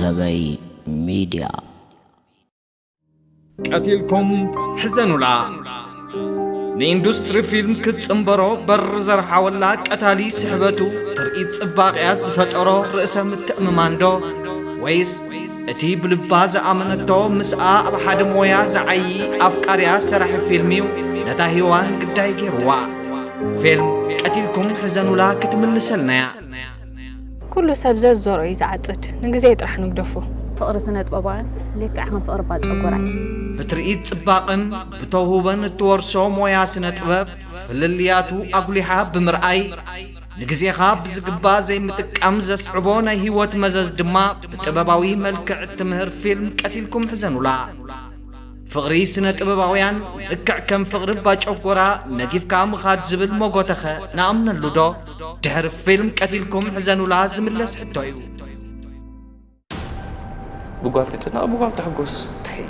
ሰበይ ሚድያ። ቀቲልኩም ሕዘኑላ። ንኢንዱስትሪ ፊልም ክትጽንበሮ በር ዘርሓወላ ቀታሊ ስሕበቱ ትርኢት ጽባቕያ ዝፈጠሮ ርእሰ ምትእምማንዶ? ወይስ እቲ ብልባ ዝኣመነቶ ምስኣ ኣብ ሓደ ሞያ ዝዓዪ ኣፍቃሪያ ሰራሒ ፊልም እዩ ነታ ሄዋን ግዳይ ገይርዋ? ፊልም ቀቲልኩም ሕዘኑላ ክትምልሰልናያ። ኩሉ ሰብ ዘዝዘርኦ እዩ ዝዓጽድ፣ ንግዜ ጥራሕ ንግደፎ። ፍቕሪ ስነ ጥበባውያን ልክዕ ከም ፍቕሪ ባጨጎራ እዩ። ብትርኢት ጽባቕን ብተውህቦን እትወርሶ ሞያ ስነ ጥበብ ፍልልያቱ ኣጉሊሓ ብምርኣይ ንግዜኻ ብዝግባእ ዘይምጥቃም ዘስዕቦ ናይ ህይወት መዘዝ ድማ ብጥበባዊ መልክዕ እትምህር ፊልም ቀቲልኩም ሕዘኑላ። ፍቕሪ ስነ ጥበባውያን ልክዕ ከም ፍቕሪ ባጨጎራ ነጊፍካ ምኻድ ዝብል መጎተኸ ንኣምነሉ ዶ? ድሕሪ ፊልም ቀቲልኩም ሕዘኑላ ዝምለስ ሕቶ እዩ። ብጓል ትጭነቕ ብጓል ትሕጎስ። ተይ።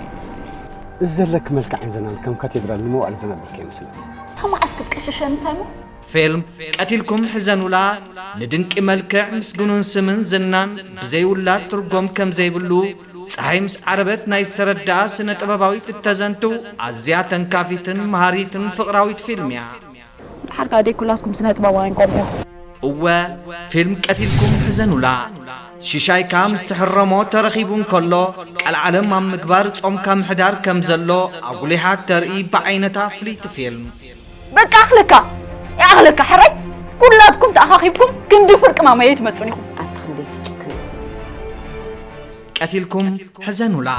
እዚ ዘለኪ መልክዕን ዝናን ከም ካቴድራል ንመዋእል ዝነብር ከይመስለኒ። ተማዓስ ክትቅሽሸኒ ሳይሞን? ፊልም ቀቲልኩም ሕዘኑላ ንድንቂ መልክዕ ምስግኑን ስምን ዝናን ብዘይውላድ ትርጎም ከም ዘይብሉ ጸሓይ ምስ ዓረበት ናይ ዝተረድኣ ስነ ጥበባዊት እተዘንቱ ኣዝያ ተንካፊትን መሃሪትን ፍቕራዊት ፊልም እያ። ድሓር ከኣ ደይ ኩላትኩም ስነ ጥበባውያን ቆልዑ ኢኹም። እወ ፊልም ቀቲልኩም ሕዘኑላ ሽሻይካ ምስ ትሕረሞ ተረኺቡ እንከሎ ቀልዓለም ኣብ ምግባር ጾምካ ምሕዳር ከም ዘሎ ኣጉሊሓ ተርኢ ብዓይነታ ፍልይቲ ፊልም። በቃ ኣኽለካ ይኣኽለካ ሕራይ ኩላትኩም ተኣኻኺብኩም ክንዲ ፍርቂ ማመየይ ትመጹን ኢኹም። ኣታ ክንደይ ትጭክን። ቀቲልኩም ሕዘኑላ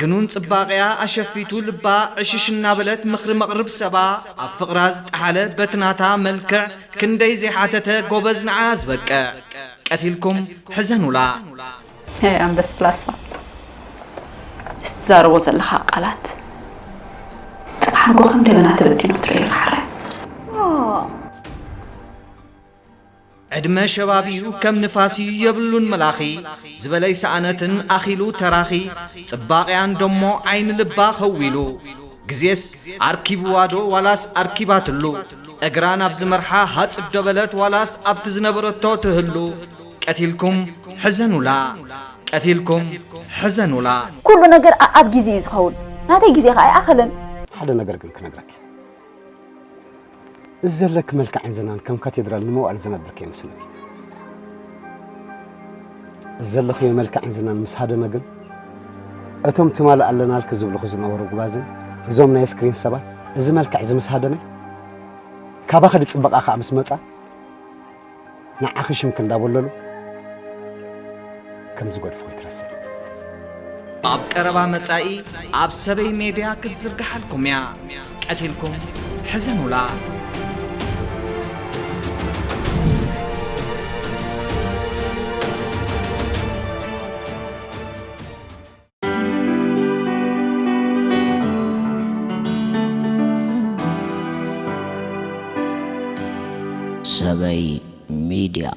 ግኑን ጽባቕያ ኣሸፊቱ ልባ ዕሽሽ እናበለት ምኽሪ መቕርብ ሰባ ኣብ ፍቕራ ዝጠሓለ በቲ ናታ መልክዕ ክንደይ ዘይሓተተ ጎበዝ ንዓ ዝበቅዕ ቀቲልኩም ሕዘኑላ። ኣንበስ ፕላስማ እትዛረቦ ዘለኻ ቃላት ጽባሕ ንጎ ከም ደበና ተበቲኑ ትርእዮ ኢኻ ሕራይ። ዕድመ ሸባብ እዩ ከም ንፋስ እዩ የብሉን መላኺ ዝበለይ ሰኣነትን ኣኺሉ ተራኺ ጽባቕያን ደሞ ዓይኒ ልባ ኸዊሉ ግዜስ ኣርኪብዋ ዶ ዋላስ ኣርኪባትሉ እግራ ናብ ዝመርሓ ሃጽ ዶ በለት ዋላስ ኣብቲ ዝነበረቶ ትህሉ ቀቲልኩም ሕዘኑላ ቀቲልኩም ሕዘኑላ። ኩሉ ነገር ኣኣብ ግዜ እዩ ዝኸውን። ናተይ ግዜ ኸኣ ኣይኣኸለን። ሓደ ነገር ግን ክነግረኪ። እዚ ዘለኪ መልክዕን ዝናን ከም ካቴድራል ንመዋእል ዝነብር ከይመስለኪ። እዚ ዘለኽዮ መልክዕን ዝናን ምስ ሃደመ ግን እቶም ትማሊ ኣለናልኪ ዝብልኹ ዝነበሩ ጉባዝን እዞም ናይ ስክሪን ሰባት እዚ መልክዕ እዚ ምስ ሃደመ ካባኺ ዝጽበቓ ከኣ ምስ መጻ ንዓኺ ሽምኪ እንዳበለሉ ከም ዝገድፉ ከይትረስዒ። ኣብ ቀረባ መጻኢ ኣብ ሰበይ ሜድያ ክትዝርግሓልኩም እያ። ቀቲልኩም ሕዘኑላ። ሰበይ ሚድያ።